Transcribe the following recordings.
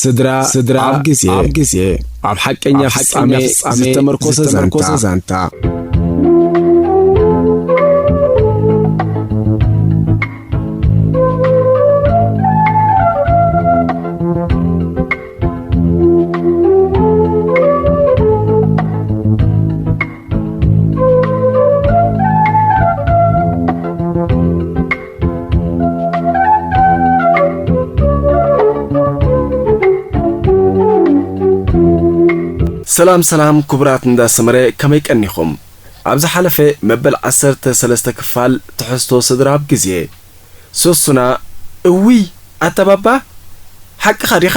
ስድራ፣ ስድራ ኣብ ግዜ፣ ኣብ ግዜ፣ ኣብ ሓቀኛ ኣብ ሓቀኛ ፍጻሜ ፍጻሜ ዝተመርኮሰ ዝተመርኮሰ ዛንታ። ዛንታ። ሰላም ሰላም ክቡራት እንዳ ሰመረ፣ ከመይ ቀኒኹም? ኣብ ዝሓለፈ መበል ዓሰርተ ሰለስተ ክፋል ትሕዝቶ ስድራ ኣብ ግዜ፣ ሶሱና፣ እውይ ኣታ ባባ ሓቅኻ ዲኻ?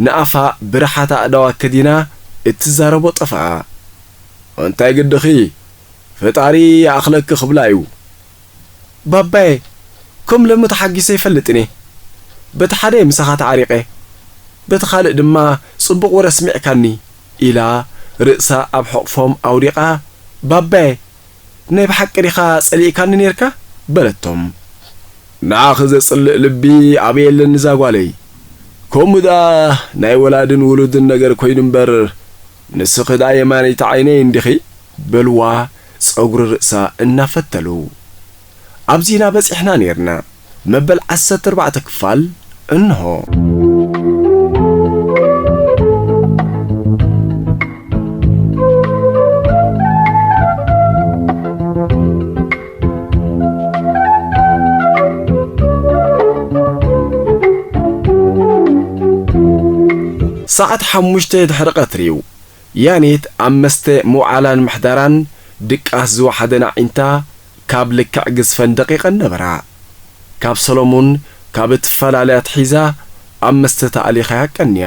ንኣፋ ብርሓት ኣእዳዋ ከዲና እትዛረቦ ጠፍኣ። እንታይ ግድኺ? ፈጣሪ ይኣኽለኪ ክብላ እዩ። ባባየ፣ ከም ሎሚ ተሓጊሰ ይፈልጥን እየ። በቲ ሓደ እየ ምሳኻ ተዓሪቐ፣ በቲ ካልእ ድማ ጽቡቕ ወረ ኣስሚዕካኒ፣ ኢላ ርእሳ ኣብ ሕቕፎም ኣውዲቓ፣ ባባየ፣ ናይ ብሓቂ ዲኻ ጸሊእካኒ ኔርካ? በለቶም። ንዓኺ ዘጽልእ ልቢ ኣበይ ኣለኒ እዛ ጓለይ? ከምኡ ደኣ ናይ ወላድን ውሉድን ነገር ኮይኑ እምበር፣ ንስኺ ደኣ የማነይቲ ዓይነይ እንዲኺ? በልዋ ጸጉሪ ርእሳ እናፈተሉ። ኣብዚና በጺሕና ኔርና። መበል ዓሰርተ ኣርባዕተ ክፋል እንሆ። ሰዓት ሓሙሽተ ድሕሪ ቀትሪ እዩ። ያኔት ኣብ መስተ ምውዓላን ምሕዳራን ድቃስ ዝወሓደን ኣዒንታ ካብ ልክዕ ግዝፈን ደቂቐን ነበራ። ካብ ሰሎሙን ካብ እትፈላለያ ኣትሒዛ ኣብ መስተ ተኣሊኻያ ቀንያ።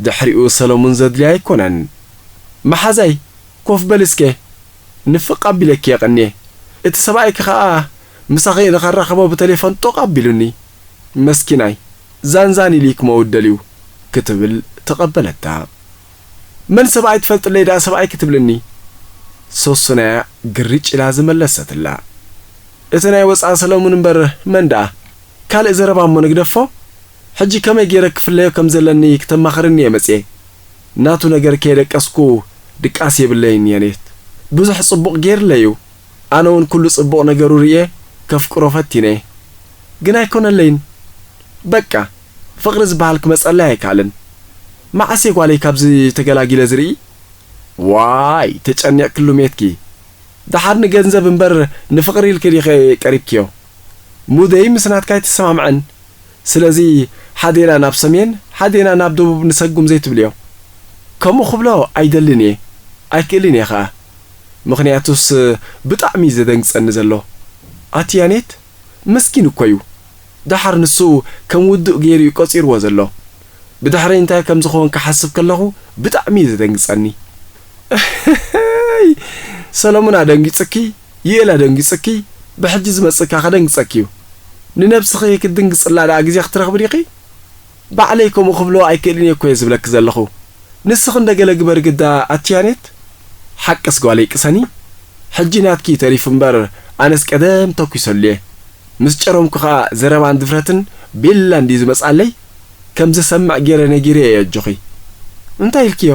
ድሕሪኡ ሰሎሙን ዘድልያ ኣይኮነን። መሓዛይ፣ ኮፍ በል እስከ፣ ንፍቕ ኣቢለኪ የቐንየ። እቲ ሰብኣይኪ ኸኣ ምሳኺ ንኸራኸቦ ብተሌፎን ጦቕ ኣቢሉኒ። መስኪናይ፣ ዛንዛን ኢሉ ክመውት ደልዩ፣ ክትብል ተቐበለታ። መን ሰብኣይ ትፈልጥለይ ደኣ ሰብኣይ ክትብልኒ? ሶሱናያ ግርጭ ኢላ ዝመለሰትላ። እቲ ናይ ወጻኢ ሰለሙን እምበር መን ደኣ? ካልእ ዘረባ እሞ ንግደፎ። ሕጂ ከመይ ገይረ ክፍለዮ ከም ዘለኒ ክተማኽርኒ እየ መጽየ። ናቱ ነገር ከየደቀስኩ ድቃስ የብለይን የኔት። ብዙሕ ጽቡቕ ገይርለይ እዩ። ኣነ እውን ኩሉ ጽቡቕ ነገሩ ርእየ ከፍቅሮ ፈቲነ። ግን ኣይኮነለይን። በቃ፣ ፍቕሪ ዝበሃል ክመጸለይ ኣይከኣልን። መዓስ እየ ጓለይ ካብዚ ተገላጊለ ዝርኢ? ዋይ፣ ተጨኒቕክሉ ሜትኪ። ደሓር ንገንዘብ እምበር ንፍቕሪ ኢልኪ ዲኺ ቀሪብክዮ? ሙደይ ምስ ናትካ ኣይትሰማምዐን። ስለዚ ሓዴና ናብ ሰሜን፣ ሓዴና ናብ ደቡብ ንሰጉም ዘይትብልዮ? ከምኡ ክብሎ ኣይደልን እየ፣ ኣይክእልን እየ ኸኣ። ምኽንያቱስ ብጣዕሚ እዩ ዘደንግጸኒ ዘሎ። ኣቲ ያኔት፣ መስኪን እኮ እዩ። ደሓር ንሱ ከም ውዱእ ገይሩ እዩ ቆጺርዎ ዘሎ። ብድሕረይ እንታይ ከም ዝኸውን ክሓስብ ከለኹ ብጣዕሚ እዩ ዘደንግጸኒ። ሰለሙን ኣደንጊጽኪ፣ ዩኤል ኣደንጊጽኪ፣ ብሕጂ ዝመጽእካ ከደንግጸኪ እዩ። ንነብስኺ ክትድንግጽላ ደኣ ግዜ ክትረኽቢ ዲኺ? ባዕለይ ከምኡ ክብሎ ኣይክእልን እየ እኮ እየ ዝብለኪ ዘለኹ። ንስኺ እንደ ገለ ግበሪ ግዳ ኣቲ ያኔት። ሓቅስ ጓለይ ቅሰኒ። ሕጂ ናትኪ እዩ ተሪፉ እምበር ኣነስ ቀደም ተኲሰሉ እየ። ምስ ጨረምኩ ኸኣ ዘረባን ድፍረትን ቤላ እንድዩ ዝመጽኣለይ። ከም ዝሰምዕ ገይረ ነጊረዮ እየ ኣጆኺ። እንታይ ኢልክዮ?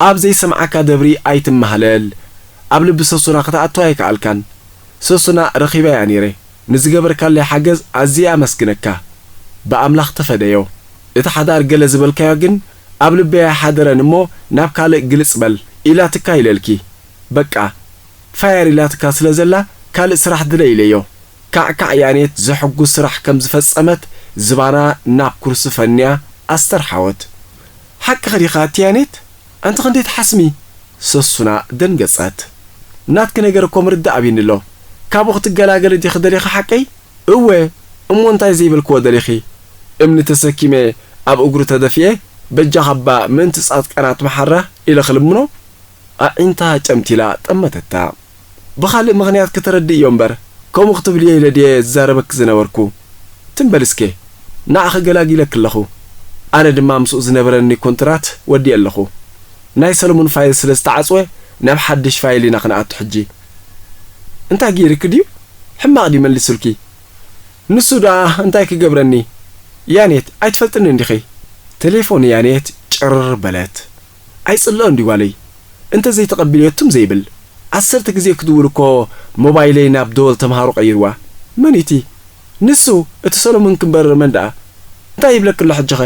ኣብ ዘይሰምዓካ ደብሪ ኣይትመሃለል። ኣብ ልቢ ሰሱና ክትኣቱ ኣይከኣልካን። ሰሱና ረኺበያ ነይረ። ንዝገበርካለይ ሓገዝ ኣዝየ ኣመስግነካ። ብኣምላኽ ተፈደዮ። እቲ ሓዳር ገለ ዝበልካዮ ግን ኣብ ልበይ ኣይሓደረን እሞ ናብ ካልእ ግልጽ በል ኢላትካ ኢለልኪ። በቃ፣ ፋየር ኢላትካ ስለ ዘላ ካልእ ስራሕ ድለ ኢለዮ። ካዕካዕ ያኔት ዘሐጉስ ስራሕ ከም ዝፈጸመት ዝባና ናብ ኩርሲ ፈንያ ኣስተርሓወት። ሓቅኺ ዲኻ ኣቲ ያኔት? ኣንቲ ክንደይ ትሓስሚ? ሰሱና ደንገጸት። ናትኪ ነገር እኮ ምርዳእ ኣብዩኒ ኣሎ። ካብኡ ክትገላገሊ ዲኺ ደሊኺ ሓቀይ? እወ፣ እሞ እንታይ ዘይበልክዎ ደሊኺ? እምኒ ተሰኪመ ኣብ እግሩ ተደፊኤ በጃኻ እባ ምእንቲ ጻድቃናት መሓራ ኢለ ክልምኖ? ኣዒንታ ጨምቲላ ጠመተታ። ብኻልእ ምኽንያት ከተረድእዮ እምበር፣ ከምኡ ክትብልዮ ኢለ ድየ ዝዛረበኪ ዝነበርኩ? ትም በል እስከ፣ ንዓኺ ገላጊለኪ ኣለኹ። ኣነ ድማ ምስኡ ዝነበረኒ ኮንትራት ወዲኤ ኣለኹ። ናይ ሰለሙን ፋይል ስለ ዝተዓጽወ፣ ናብ ሓድሽ ፋይል ኢና ክንኣቱ ሕጂ። እንታይ ገይርኪ ድዩ? ሕማቕ ድዩ መሊሱልኪ? ንሱ ደኣ እንታይ ክገብረኒ? ያኔት፣ ኣይትፈልጥኒ እንዲኺ። ቴሌፎን ያኔት ጭርር በለት። ኣይጽልኦን ድዩ ጓለይ? እንተ ዘይተቐቢልዮ ትም ዘይብል። ዓሰርተ ግዜ ክድውል እኮ ሞባይለይ ናብ ደወል ተምሃሮ ቀይርዋ። መን እዩ እቲ? ንሱ፣ እቲ ሰሎሞን ክምበር መን ደኣ? እንታይ ይብለኪ ኣሎ ሕጂኸ?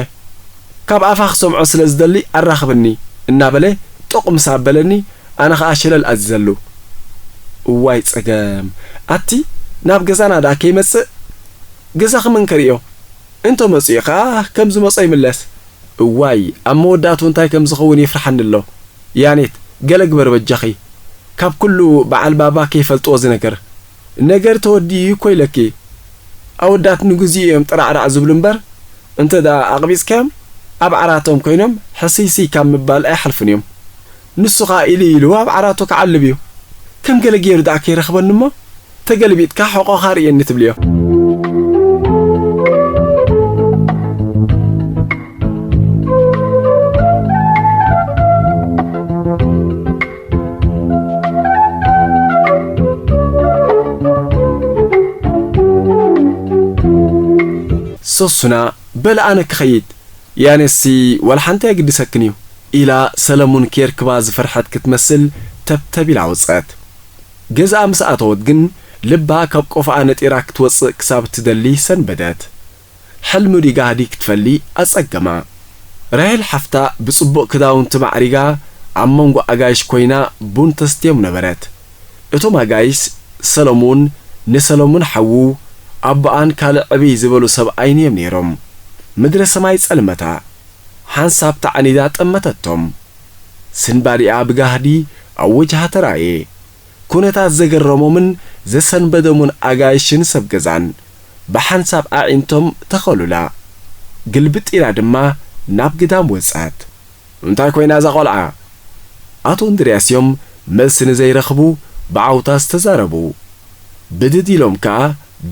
ካብ ኣፋ ክሰምዖ ስለ ዝደሊ ኣራኽብኒ እናበለ ጦቕ ምስ ኣበለኒ፣ ኣነ ኸኣ ሸለል ኣዚዘሉ። እዋይ ጸገም! ኣቲ ናብ ገዛና ደኣ ከይመጽእ? ገዛኺ መን ከርእዮ? እንተ መጺኡ ኸኣ ከም ዝመጾ ይምለስ። እዋይ፣ ኣብ መወዳእቱ እንታይ ከም ዝኸውን የፍርሓኒ ኣሎ። ያኔት፣ ገለ ግበር በጃኺ። ካብ ኩሉ በዓል ባባ ከይፈልጥዎ እዚ ነገር። ነገር ተወዲኡ እኮ ኢለኪ። ኣወዳት ንግዚኡ እዮም ጥራዕራዕ ዝብሉ እምበር፣ እንተ ደኣ ኣቕቢጽካዮም፣ ኣብ ዓራቶም ኮይኖም ሕስይስይ ካብ ምባል ኣይሓልፉን እዮም። ንሱ ኸኣ ኢሉ ኢሉ ኣብ ዓራቱ ክዓልብ እዩ። ከም ገለ ገይሩ ደኣ ከይረኽበኒ እሞ፣ ተገልቢጥካ ሕቖኻ ርእየኒ ትብልዮ። ሶሱና፣ በል ኣነ ክኸይድ፣ ያኔሲ ዋላ ሓንቲ ኣይግድሰክን እዩ፣ ኢላ ሰለሙን ኬርክባ ዝፈርሐት ክትመስል ተብተብ ኢላ ወጸት። ገዝኣ ምስ ኣተወት ግን ልባ ካብ ቆፎኣ ነጢራ ክትወጽእ ክሳብ እትደሊ ሰንበደት። ሕልሚ ድዩ ጋህዲ ክትፈሊ ኣጸገማ። ራሄል ሓፍታ ብጽቡቕ ክዳውንቲ ማዕሪጋ ኣብ መንጎ ኣጋይሽ ኮይና ቡን ተስትዮም ነበረት። እቶም ኣጋይሽ ሰለሙን፣ ንሰለሙን ሓዉ፣ ኣቦኣን ካልእ ዕብይ ዝበሉ ሰብኣይን እዮም ነይሮም። ምድረ ሰማይ ጸልመታ። ሓንሳብ ተዓኒዳ ጠመተቶም። ስንባዲኣ ብጋህዲ ኣብ ወጅሃ ተራእየ። ኩነታት ዘገረሞምን ዘሰንበደሙን ኣጋይሽን ሰብ ገዛን ብሓንሳብ ኣዒንቶም ተኸሉላ። ግልብጥ ኢላ ድማ ናብ ግዳም ወጸት። እንታይ ኮይና እዛ ቆልዓ? ኣቶ እንድርያስ እዮም መልሲ ንዘይረኽቡ ብዓውታ ዝተዛረቡ። ብድድ ኢሎም ከኣ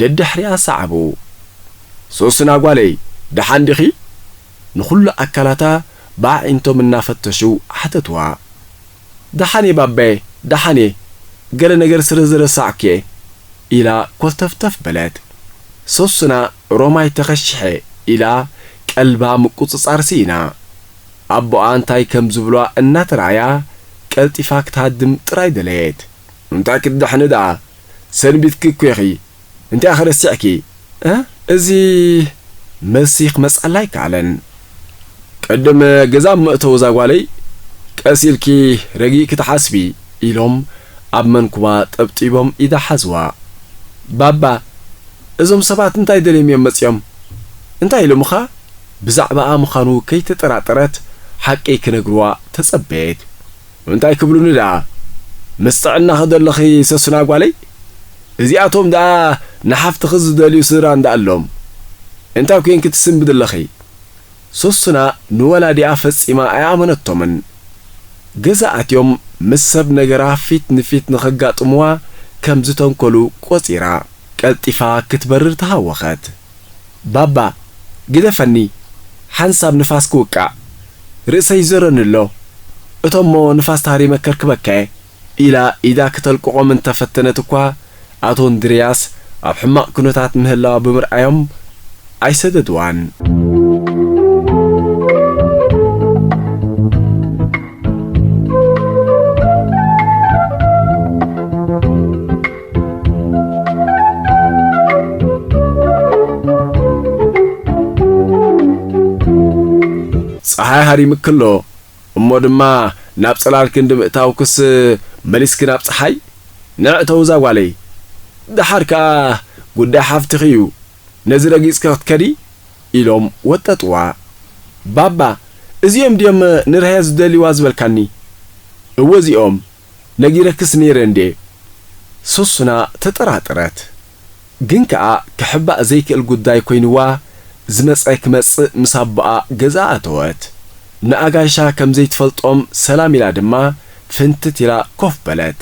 ደድሕሪኣ ሰዓቡ። ሶስና ጓለይ፣ ደሓን ዲኺ? ንኹሉ ኣካላታ ብኣዒንቶም እናፈተሹ ሓተትዋ። ደሓን እየ ባባየ፣ ደሓን እየ፣ ገለ ነገር ስለ ዝረሳዕኩ እየ፣ ኢላ ኮልተፍተፍ በለት። ሶስና ሮማይ ተኸሺሐ ኢላ ቀልባ ምቁጽጻር ስኢና። ኣቦኣ እንታይ ከም ዝብሏ እናተራእያ ቀልጢፋ ክትሃድም ጥራይ ደለየት። እንታይ ክትድሕኒ ደኣ? ሰንቢትኪ እኮ ኢኺ። እንታይ ኢኺ ረሲዕኪ? እ? እዚ መልሲ ክመጽኣላ ኣይከኣለን። ቅድም ገዛ መእተዊ እዛ ጓለይ ቀስ ኢልኪ ረጊእኪ ትሓስቢ፣ ኢሎም ኣብ መንኩባ ጠብጢቦም ኢዳ ሓዝዋ። ባባ፣ እዞም ሰባት እንታይ ደልዮም እዮም መጺኦም? እንታይ ኢሎምኻ? ብዛዕባኣ ምዃኑ ከይተጠራጠረት ሓቂ ክነግርዋ ተጸበየት። እንታይ ክብሉኒ ደኣ? ምስ ጥዕናኺ ዶ ኣለኺ ሰሱና ጓለይ? እዚኣቶም ደኣ ንሓፍትኺ ዝደልዩ ስድራ እንዳ ኣሎም። እንታይ ኮይንኪ ትስንብዲ ኣለኺ? ሶሱና ንወላዲኣ ፈጺማ ኣይኣመነቶምን። ገዛ ኣትዮም ምስ ሰብ ነገራ ፊት ንፊት ንኸጋጥምዋ ከም ዝተንኮሉ ቆጺራ፣ ቀልጢፋ ክትበርር ተሃወኸት። ባባ፣ ግደፈኒ፣ ሓንሳብ ንፋስ ክውቃዕ። ርእሰይ ይዞረኒ ኣሎ። እቶሞ ንፋስ ተሃሪመ ከርክበካ እየ። ኢላ ኢዳ ክተልቅቖም እንተፈተነት እኳ፣ ኣቶ እንድርያስ ኣብ ሕማቕ ኩነታት ምህላዋ ብምርኣዮም ኣይሰደድዋን። ጸሓይ ሃሪምኪ ኣሎ። እሞ ድማ ናብ ጽላል ክንዲ ምእታውክስ መሊስኪ ናብ ጸሓይ? ንዕ ተው እዛ ጓለይ። ደሓር ከኣ ጉዳይ ሓፍትኺ እዩ። ነዚ ረጊጽኪ ክትከዲ? ኢሎም ወጠጥዋ። ባባ፣ እዚኦም ድዮም ንርህያ ዝደልይዋ ዝበልካኒ? እወ እዚኦም። ነጊረክስ ነይረ እንዴ? ሶሱና ተጠራጠረት። ግን ከኣ ክሕባእ ዘይክእል ጉዳይ ኮይንዋ፣ ዝመጸ ክመጽእ ምስ ኣቦኣ ገዛ ኣተወት። ንኣጋይሻ ከም ዘይትፈልጦም ሰላም ኢላ ድማ ፍንትት ኢላ ኮፍ በለት።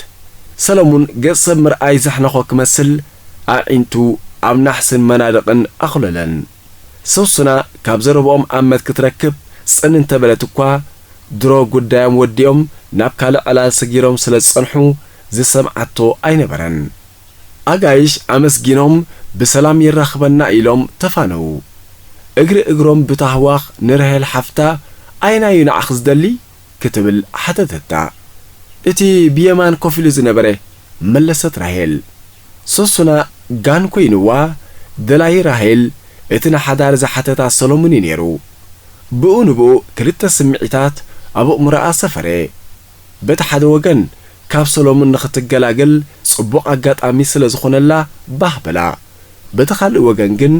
ሰለሙን ገጽ ሰብ ምርኣይ ዘሕነኾ ክመስል ኣዒንቱ ኣብ ናሕስን መናድቕን ኣኹለለን። ሰሱና ካብ ዘረብኦም ኣመት ክትረክብ ጽን እንተበለት እኳ፣ ድሮ ጉዳዮም ወዲኦም ናብ ካልእ ዕላል ሰጊሮም ስለ ዝጸንሑ ዝሰምዓቶ ኣይነበረን። ኣጋይሽ ኣመስጊኖም ብሰላም የራኽበና ኢሎም ተፋነዉ። እግሪ እግሮም ብታህዋኽ ንራሄል ሓፍታ፣ ኣየናዩ ንዓኺ ዝደሊ? ክትብል ሓተተታ። እቲ ብየማን ኮፍ ኢሉ ዝነበረ፣ መለሰት ራሄል። ሰሱና ጋን ኮይንዋ፣ ደላዪ ራሄል እቲ ንሓዳር ዝሓተታ ሰሎሙን እዩ ነይሩ። ብኡ ንብኡ ክልተ ስምዒታት ኣብ ኣእምሮኣ ሰፈረ። በቲ ሓደ ወገን፣ ካብ ሰሎሙን ንኽትገላገል ጽቡቕ ኣጋጣሚ ስለ ዝኾነላ ባህ በላ። በቲ ካልእ ወገን ግን፣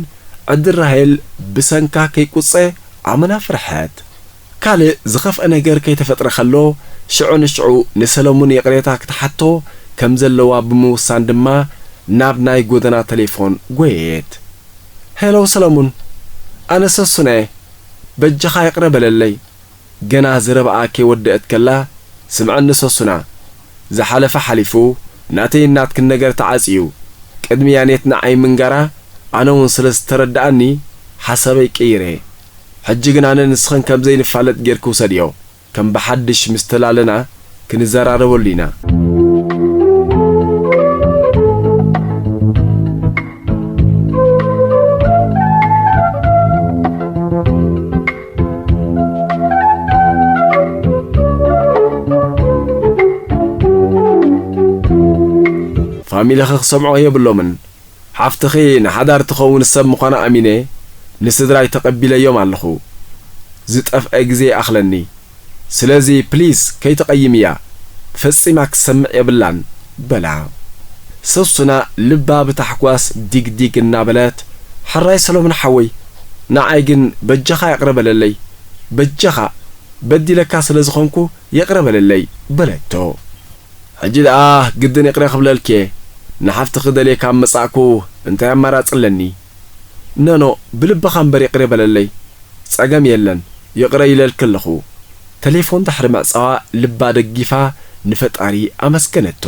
ዕድል ራሄል ብሰንካ ከይቁጸ ኣመና ፈርሐት። ካልእ ዝኸፍአ ነገር ከይተፈጥረ ከሎ፣ ሽዑ ንሽዑ ንሰለሙን ይቕሬታ ክትሓቶ ከም ዘለዋ ብምውሳን ድማ ናብ ናይ ጎደና ተሌፎን ጎየየት። ሄሎ ሰለሙን፣ ኣነ ሰሱና'የ። በጃኻ ይቕረ በለለይ። ገና ዘረባኣ ከይወደአት ከላ፣ ስምዐኒ ሰሱና፣ ዝሓለፈ ሓሊፉ፣ ናተይን ናትክን ነገር ተዓጽዩ። ቅድሚ ያኔት ንዓይ ምንጋራ፣ ኣነ እውን ስለ ዝተረድኣኒ፣ ሓሳበይ ቀይረ። ሕጂ ግን ኣነ ንስኽን ከም ዘይንፋለጥ ጌርኪ ውሰድዮ። ከም ብሓድሽ ምስ ተላለና ክንዘራረበሉ ኢና። ፋሚለኺ ክሰምዑ የብሎምን። ሓፍትኺ ንሓዳር ትኸውን ሰብ ምዃና ኣሚነ ንስድራይ ተቐቢለዮም ኣለኹ። ዝጠፍአ ግዜ ይኣኽለኒ። ስለዚ ፕሊስ ከይትቐይምያ፣ ፈጺማ ክትሰምዕ የብላን በላ። ሰሱና ልባ ብታሕጓስ ዲግዲግ እናበለት፣ ሕራይ ሰሎሙን ሓወይ፣ ንዓይ ግን በጃኻ ይቕረ በለለይ፣ በጃኻ፣ በዲለካ ስለ ዝኾንኩ ይቕረ በለለይ በለቶ። ሕጂ ደኣ ግድን ይቕረ ክብለልኪ እየ። ንሓፍትኺ ደልየ ካብ መጻእኩ እንታይ ኣማራጺ ኣለኒ? ኖኖ፣ ብልብኻ እምበር ይቕረ በለለይ። ጸገም የለን፣ ይቕረ ኢለልኪ ኣለኹ። ተሌፎን ድሕሪ ምዕጻዋ ልባ ደጊፋ ንፈጣሪ ኣመስገነቶ።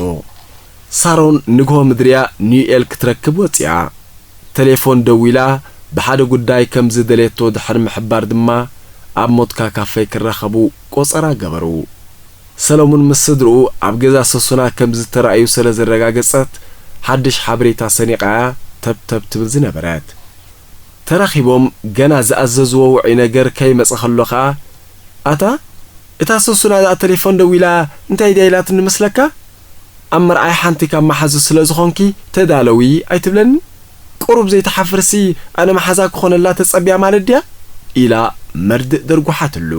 ሳሮን ንግሆ ምድርያ ንዩኤል ክትረክብ ወጺኣ። ተሌፎን ደዊላ ብሓደ ጉዳይ ከም ዝደልየቶ ድሕሪ ምሕባር ድማ ኣብ ሞትካ ካፌ ክራኸቡ ቆጸራ ገበሩ። ሰለሙን ምስ ስድርኡ ኣብ ገዛ ሰሱና ከም ዝተራእዩ ስለ ዘረጋገጸት፣ ሓድሽ ሓበሬታ ሰኒቓ እያ ተብተብ ትብል ዝነበረት። ተራኺቦም ገና ዝኣዘዝዎ ውዑይ ነገር ከይመጸ ከሎ ኸኣ፣ ኣታ፣ እታ ሰሱና ደኣ ተሌፎን ደዊላ እንታይ ድያ ኢላትኒ መስለካ? ኣብ መርዓይ ሓንቲ ካብ መሓዙ ስለ ዝኾንኪ ተዳለዊ ኣይትብለኒ? ቁሩብ ዘይትሓፍርሲ ኣነ መሓዛ ክኾነላ ተጸብያ ማለት ድያ? ኢላ መርድእ ደርጉሓትሉ።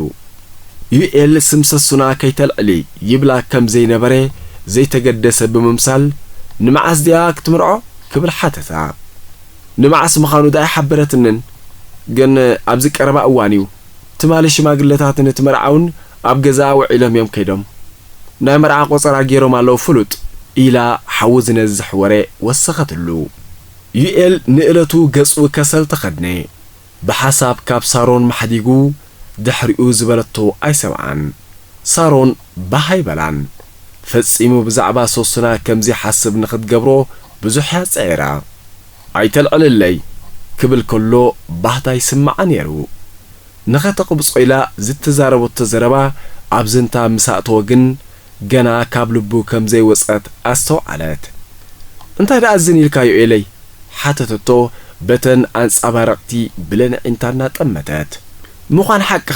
ዩኤል ስም ሰሱና ከይተልዕሊ ይብላ ከም ዘይነበረ ዘይተገደሰ ብምምሳል፣ ንመዓስ ድያ ክትምርዖ? ክብል ሓተታ። ንመዓስ ምዃኑ ደኣ ኣይሓበረትንን፣ ግን ኣብዚ ቀረባ እዋን እዩ። ትማሊ ሽማግለታት ነቲ መርዓውን ኣብ ገዛኣ ውዒሎም እዮም ከይዶም። ናይ መርዓ ቆጸራ ገይሮም ኣለዉ ፍሉጥ፣ ኢላ ሓዊ ዝነዝሕ ወረ ወሰኸትሉ። ዩኤል ንእለቱ ገጹ ከሰል ተኸድነ። ብሓሳብ ካብ ሳሮን ማሕዲጉ ድሕሪኡ ዝበለቶ ኣይሰምዓን። ሳሮን ባህ ኣይበላን። ፈጺሙ ብዛዕባ ሶስና ከምዚ ሓስብ ንኽትገብሮ ብዙሕ እያ ጽዒራ። "ኣይተልዕልለይ" ክብል ከሎ ባህታ ይስምዓ ነይሩ። ንኸተቕብጾ ኢላ ዝተዛረበቶ ዘረባ ኣብ ዝንታ ምስ ኣእተወ ግን፣ ገና ካብ ልቡ ከም ዘይወጸት ኣስተውዓለት። "እንታይ ደኣ ዝን ኢልካ ዩኤለይ?" ሓተተቶ በተን ኣንጻባረቕቲ ብለን ኣዒንታ እናጠመተት። "ምዃን ሓቅኻ፣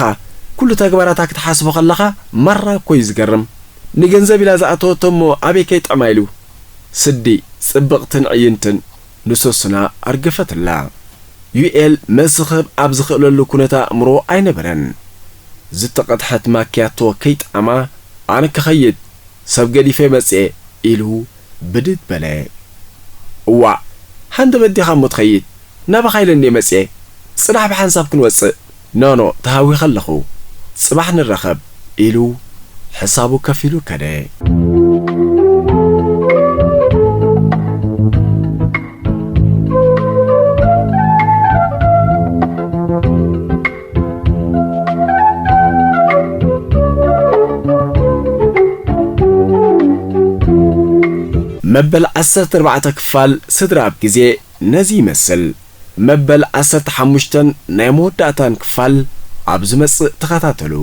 ኩሉ ተግባራታ ክትሓስቦ ከለኻ ማራ እኮ እዩ ዝገርም። ንገንዘብ ኢላ ዝኣተወቶ እሞ ኣበይ ከይጥዕማ ኢሉ?" ስዲ ጽብቕትን ዕይንትን ንሶስና ኣርገፈትላ። ዩኤል መልሲ ክህብ ኣብ ዝኽእለሉ ኩነታ ኣእምሮ ኣይነበረን። ዝተቐድሐት ማክያቶ ከይጠዓማ፣ "ኣነ ክኸይድ፣ ሰብ ገዲፈ መጽኤ" ኢሉ ብድድ በለ። "እዋእ፣ ሃንደበት ዲኻ እሞ ትኸይድ? ናባኻ ኢለ እንድየ መጽኤ። ጽናሕ ብሓንሳብ ክንወጽእ።" "ኖኖ፣ ተሃዊኸ ኣለኹ። ጽባሕ ንራኸብ" ኢሉ ሕሳቡ ከፊሉ ከደ። መበል ዓሰርተ ኣርባዕተ ክፋል ስድራ ኣብ ግዜ ነዚ ይመስል። መበል ዓሰርተ ሓሙሽተን ናይ መወዳእታን ክፋል ኣብ ዝመጽእ ተኸታተሉ።